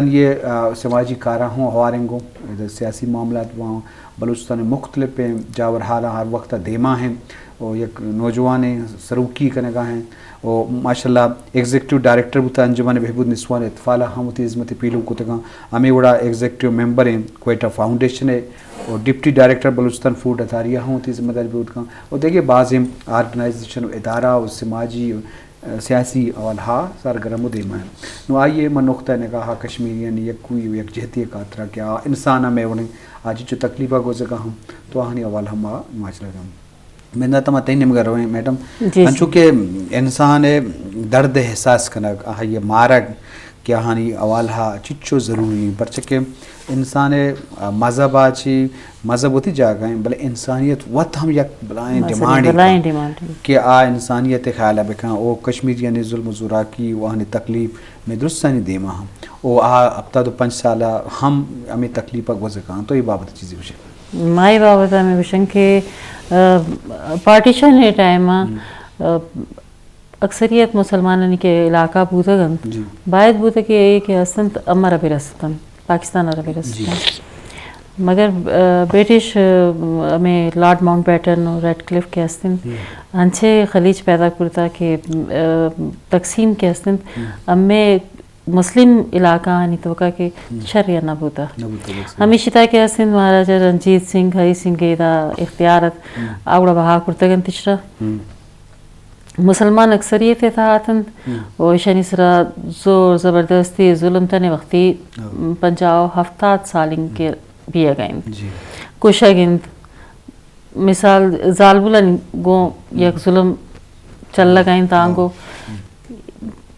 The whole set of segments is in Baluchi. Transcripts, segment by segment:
یہ، آ، سماجی کاراں ہوں ہواریں گوں، ادا سیاسی معاملات بواں، بلوچستان مختلف جاور حالاں ہر وقت دیما ہیں، اور یک نوجوان سروکی کنگا ہیں، اور ماشاءاللہ ایگزیکٹو ڈائریکٹر بوتا انجمن بہبود نسوان اطفال ہم وتی ہزمت پیلو کتگاں، ہمیں وڑا ایگزیکٹو ممبر ہیں کوئٹہ فاؤنڈیشن ہے، اور deputy director Balochistan food authority ہم وتی ذمہ داری بوتگاں، اور دیگہ بعض آرگنائزیشن و ادارہ و سماجی سیاسی حوالہ ءَ سرگرم و دیما انت۔ نوں آئی ءَ من نقطہ نگاہ ءَ کشمیریانی یکوئی و یکجہتی ءِ خاطر ءَ کہ آ انسان ءَ مئے وڑیں آ چنچو تکلیف ءَ گوزگ ءَ ہم تو آہانی حوالہ ءَ ما ماچلہ داں۔ منت ءَ ما تئی نیمگ ءَ رویں میڈم۔ جی، جی۔ انچو کہ انسان ءِ درد ءِ احساس کنگ، آئی ءِ مارگ کہ آہانی حوالہ ءَ چنچو ضروری انت، پرچہ کہ انسان ءِ، آ، مذہب ءَ چی، مذہب وتی جاگہ انت، بلے انسانیت وت ہم یک بلائیں مذہبی ڈیمانڈے بلائیں کن ڈیمانڈ انت۔ کہ آ انسانیت ءِ خیال ءَ بکن۔ او کشمیریانی ظلم و زوراکی و آہانی تکلیف مئے درستانی دیما ہم۔ او آ ہپتاد و پنچ سال ءَ ہم ہمے تکلیف ءَ گوزگ ءَ انت۔ تو اے بابت ءَ چیزے گوشے؟ ما اے بابت ءَ ہمے گوشن کہ، آ، پارٹیشن ءِ ٹائم ءَ، ہم۔ آ، اکثریت مسلمانانی کہ علاقہ بوتگ انت، جی۔ باید بوتگ کہ اے کہ ہست انت، امر ءَ برستنت، پاکستان ءَ را برستنت۔ جی۔ مگر، آ، برٹش، آ، ہمے لارڈ ماؤنٹ بیٹن و ریڈ کلف کہ ہست انت، ہم۔ انچے خلیج پیدا کرتا کہ، آ، تقسیم کہ ہست انت، ہم۔ ہمے مسلم علاقہ آنی توکا کہ ہم۔ شر یا نہ بوتا۔ نہ بوتا، بالکل۔ ہمیشی تا کہ ہست انت مہاراجہ رنجیت سنگھ، ہری سنگھ ادا اختیار ات، ہم۔ آ گڑا بہا کرتگ انت اشرا۔ ہم۔ مسلمان اکثریت ءِ تہا اتنت ہم۔ و ایشانی سرا زور زبردستی ظلم تنے وختی ہاں۔ پنجاہ و ہفتاد سال انت ہم۔ کہ بیگ ءَ انت۔ جی۔ کشگ انت۔ مثال زالبولانی گوں یک ظلم چلگ ءَ انت آنگو۔ ہاں۔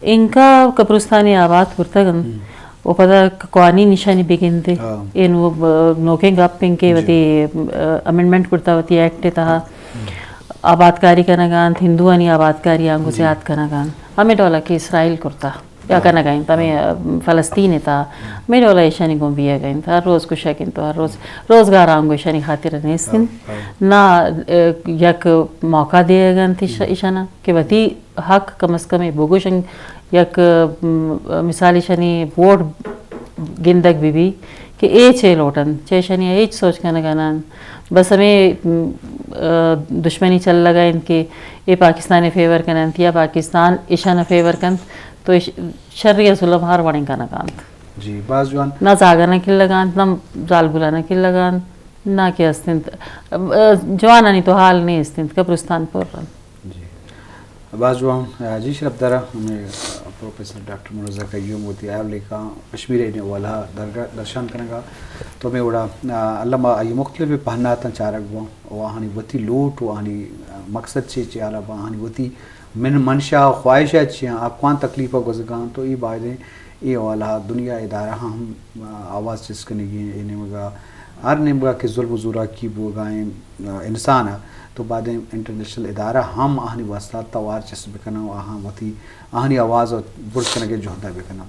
انکا قبرستانی آباد کرتگ انت۔ ہم۔ و پدا کوانی نشانی بگندے۔ ہاں۔ اے نو-، نوکیں گپ انت کہ جی۔ وتی، آ، امنڈمنٹ کرتا وتی ایکٹ ءِ تہا۔ ہم۔ آبادکاری کنگ ءَ انت، ہندوانی آبادکاری آنگو جی۔ زیات کنگ ءَ انت۔ ہمے ڈول ءَ کہ اسرائیل کرتا یا ہاں۔ کنگ ءَ انت، ہمے، ہاں۔ فلسطین ءِ تہا، ہمے ڈول ءَ ایشانی گوں بیگ ءَ انت۔ ہر روز کشگ انت، ہر روز روزگار آنگو ایشانی خاطر ءَ نیست انت۔ ہاں، ہاں۔ نہ، آ، یک موقع دیگ ءَ انت ایش-، ہم۔ ایشانا کہ وتی حق کم از کم اے بگوشن، یک، م-، مثال ایشانی ووٹ گندگ بہ بی کہ اے چے لوٹنت، چہ ایشانی ہچ سوچ کنگ ءَ نہ انت۔ بس ہمے، م، آ، دشمنی چلگ ءَ انت کہ اے پاکستان ءِ فیور کن انت یا پاکستان ایشان ءَ فیور کنت، تو ایش-، شر یا ظلم ہر وڑیں کنگ ءَ انت۔ جی، باز جوان۔ نہ زاگاناں کلگ ءَ انت، نہ زالبولاناں کلگ ءَ انت، نہ کہ ہست انت۔ آ، جوانانی تو حال نیست انت، قبرستان پر انت۔ جی۔ باز جوان، آ، جی شرپ دارا، ہمیں، آ، پروفیسر ڈاکٹر مرزا قیوم وتی حیال لیکاں کشمیر ءِ حوالہ درگا-، درشان کنگا۔ تو ہمیں وڑا، آ، علامہ آئی مختلف پہناتاں چارگ بواں، و آہانی وتی لوٹ و آہانی، آ، مقصد چے چے حالا بواں، آہانی وتی من-، منشا و خواہشات چے آں، آ کوان تکلیف ءَ گوزگاں، تو ای بایدیں اے حوالہ ءَ دنیا ادارہ ہم، آ، آواز چست کنگی ایں۔ اے نیمگ ءَ ہر نیمگ ءَ کہ ظلم و زوراکی بوگا ایں، آ، انسان ءَ، تو بایدیں انٹرنیشنل ادارہ ہم آہانی واسطہ توار چست بکناں و آہاں وتی، آہانی آواز ءَ برز کنگ ءِ جہد ءَ بکناں۔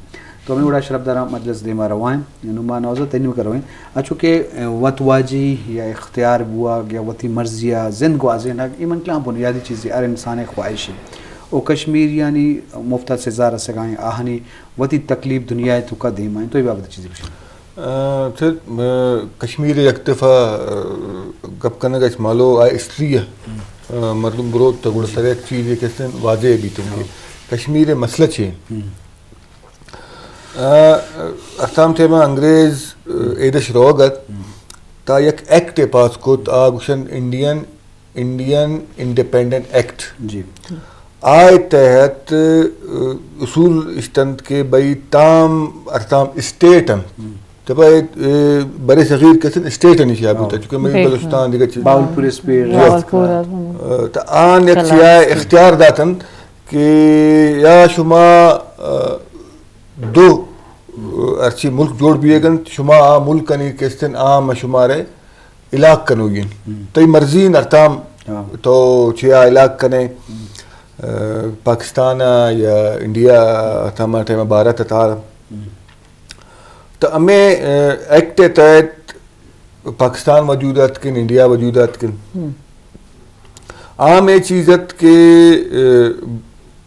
تو ہمے وڑا شرپ داراں مجلس دیما رواں۔ نوں ما نوزاد تئی نیمگ ءَ رویں۔ انچو کہ، آ، وت واجہی یا اختیار بوگ یا وتی مرضی ءَ زند گوازینگ، اے من کلاں بنیادی چیزے ہر انسان ءِ خواہش انت۔ و کشمیریانی مفت ءَ سزا رسگا ایں، آہانی وتی تکلیف دنیا ءِ توکا دیما انت، تو اے بابت ءَ چیزے بگوش۔ آ، سر، آ، کشمیر ءِ یک دفعہ، آ، گپ کنگ ءَ اچ مالو آ ہسٹری ءَ، آ، مردم بروت تو گڑا سر یک چیزے کہ استیں واضح بیت کہ کشمیر ءِ مسئلہ چے انت۔ آ، ہفتام ٹائم ءَ انگریز، آ، ایدش روگ ات، تا یک ایکٹ ءَ پاس کت، آ گوشن انڈین انڈین انڈیپینڈنٹ ایکٹ۔ جی۔ آئے تحت، آ، اصول اشتنت کہ بھئی تام ہر تام اسٹیٹ انت۔ ہم۔ تو بھئی، اے، بر صغیر کسن اسٹیٹ انت شاہ بوتا، ہاں۔ چونکہ مئی بالکل۔ بلوچستان دیگر چیز۔ باولپور اسپیٹ۔ باولپور۔ آ، تو آن یک سیاہ اختیار داتنت کہ یا شما، آ، دو، آ، ہرچی ملک جوڑ بیگ انت، شما آ ملک انی کستن آ ما شمارے ہلاک کنوگی انت۔ ہم۔ تئی مرضی انت ہر تام ہاں۔ تو چیا ہلاک کنے، ہم۔ آ، پاکستان ءَ یا انڈیا ءَ، ہر تام ٹائم ءَ بھارت ءَ تار۔ ہم۔ تو ہمے، آ، ایکٹ ءِ تحت پاکستان وجود ءَ اتکن، انڈیا وجود ءَ اتکن۔ ہم۔ عام اے چیز ات کہ، آ،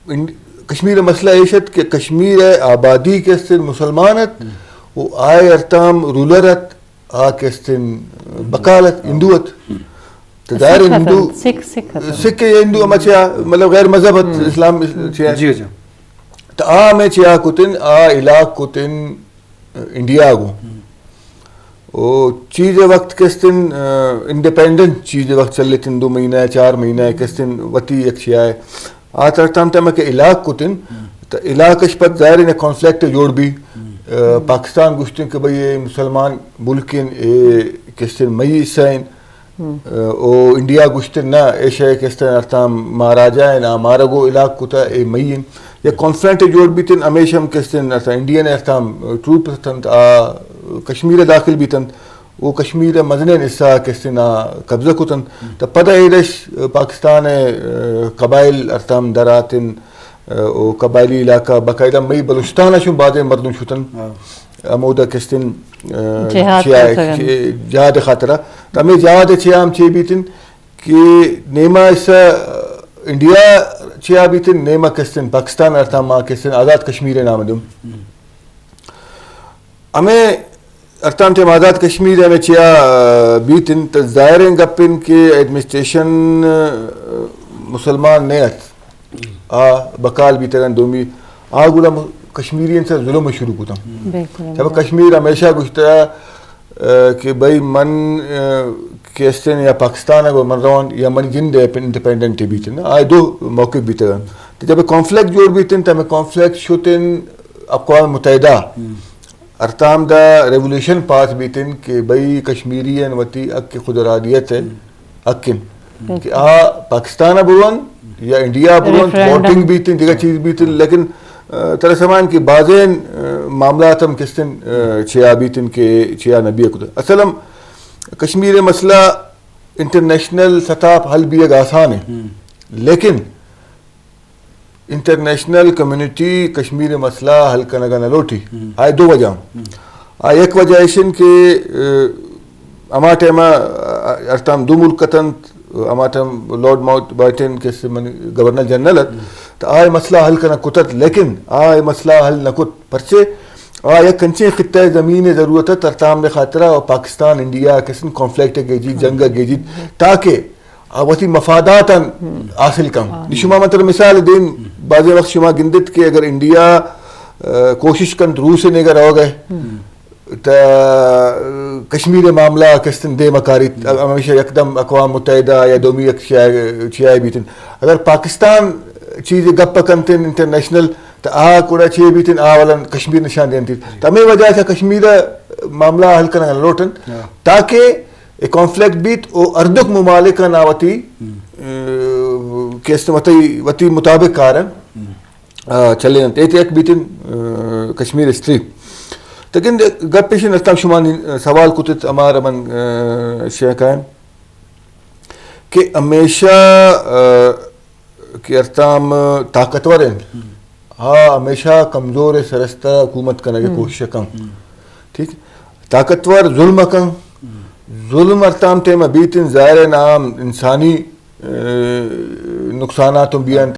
انڈ-، کشمیر ءِ مسئلہ ایش ات کہ کشمیر ءِ آبادی کہ است مسلمان ات، ہم۔ و آئے ارتام رولر ات، آ کستن بکال ات، ہندو ات۔ تو ظاہر سکھ ات، ہندو، سکھ، سکھ ات۔ سکھ یا ہندو ہما چیا، مطلب غیر مذہب ات، اسلام چیا۔ جی، جی۔ تو آ ہمیں چیا کتن، آ علاق کتن انڈیا گو۔ او چیز وقت کستن، آ، انڈیپینڈنٹ چیز وقت چلتن، دو مہینہ، چار مہینہ کستن وتی یک چیا ہے۔ آ ترتام تم کہ علاق کتن، تو علاقش پت ظاہر ہے کانفلکٹ جوڑ بھی، آ، پاکستان گوشتن کہ بھئی اے مسلمان ملک ان، اے کستن مئی حصہ ان، آ، او انڈیا گوشتن نہ، اے شے کستن ارتام مہاراجا ان، آ مارا گو علاق کتا، اے مئی ان۔ یک کانفرنٹ جوڑ بیتن، ہمیش ہم کستن ارتام انڈین ارتام ٹروپ اتنت، آ کشمیر داخل بیتنت، او کشمیر مزنین حصہ کستنا قبضہ کتنت۔ تو پدا ایدش پاکستان قبائل ارتام دراتن، او قبائلی علاقہ باقاعدہ مئی بلوچستان شون بازیں مردم شتن۔ ہمودا کستن، آ، جہاد چیا، کرتگن۔ جہاد خاطرہ۔ تو ہمیں جہاد چیا ہم چے بیتن کہ نیما حصہ انڈیا چیا بیتن، نیما کستن پاکستان ارتام ما کستن آزاد کشمیر نام دم۔ ہمیں ارتام ٹیم آزاد کشمیر ہمیں چیا، آ، بیتن، تو ظاہریں گپ ان کہ ایڈمنسٹریشن، آ، مسلمان نہ ات۔ آ بکال بیتگن دومی، آ گڑا م-، کشمیری ان سر ظلم شروع کتن۔ بالکل۔ جب کشمیر ہمیشہ گوشتہ، آ، کہ بھئی من، آ، کہ استن یا پاکستان ء گوں من روان یا منی جند ء انڈیپینڈنٹ بیتن، آ دو موقف بیتگ انت۔ تو جب کانفلکٹ جوڑ بیتن، تو ہمیں کانفلکٹ شتن اقوام متحدہ۔ ارتام دا ریولوشن پاس بیتن کہ بھئی کشمیری ان وتی حق خود ارادیت ء حق ان کہ آ پاکستان ء برون یا انڈیا ء برون، ریفرنڈم۔ ووٹنگ بیتن، دیگہ چیز بیتن، لیکن، آ، ترا سمان کہ بازین، آ، معاملات ہم کستن، آ، چیا بیتن کہ چیا نبی کت۔ اصل ہم کشمیر مسئلہ انٹرنیشنل سطح پر حل بیگ آسان ہے، لیکن انٹرنیشنل کمیونٹی کشمیر مسئلہ حل کنگا نہ لوٹی۔ آئے دو وجہ۔ آ یک وجہ ایشن کہ، آ، ہما ٹائم ء، آ، ارتام دو ملک اتنت، ہما ٹائم لارڈ ماؤنٹ بیٹن کہ سے من گورنر جنرل ات، تو آ مسئلہ حل کنگ کتت، لیکن آ مسئلہ حل نہ کت۔ پرچے آ یک انچیں خطہ زمین ضرورت ات ارتام نے خاطرہ اور پاکستان انڈیا کسن کانفلکٹ گیجی، جنگ گیجی، تاکہ آ وتی مفادات حاصل کن۔ نی شما من تر مثال دین، بعض وقت شما گندت کہ اگر انڈیا، آ، کوشش کنت روس نے اگر ہو گئے، تا کشمیر معاملہ کستن دیم کاریت، ہمیشہ یکدم اقوام متحدہ یا دومی یک چیائے بیتن۔ اگر پاکستان چیز گپ کنتن انٹرنیشنل، تا آ کڑا چی بیتن، آ ولن کشمیر نشان دینتی۔ تا ہمیں وجہ سے کشمیر معاملہ حل کرنا لوٹن، تاکہ اے کانفلکٹ بیت و ہردک ممالک نا وتی، اے، کستن وتی، وتی مطابق کارن۔ آ، چلیننت۔ اے تہ یک بیتن، آ، کشمیر ہسٹری۔ تہ گند گپ ایش انت، ارتام شما نی سوال کتت، ہمارا من، آ، شیئر کائیں کہ ہمیشہ، آ، کہ ارتام طاقتور انت، ہا ہمیشہ کمزور سرستا حکومت کنگے کوشش کن۔ ٹھیک؟ طاقتور ظلم کن، ظلم ارتام ٹیم بیتن، ظاہر نام انسانی، آ، نقصانات بیان۔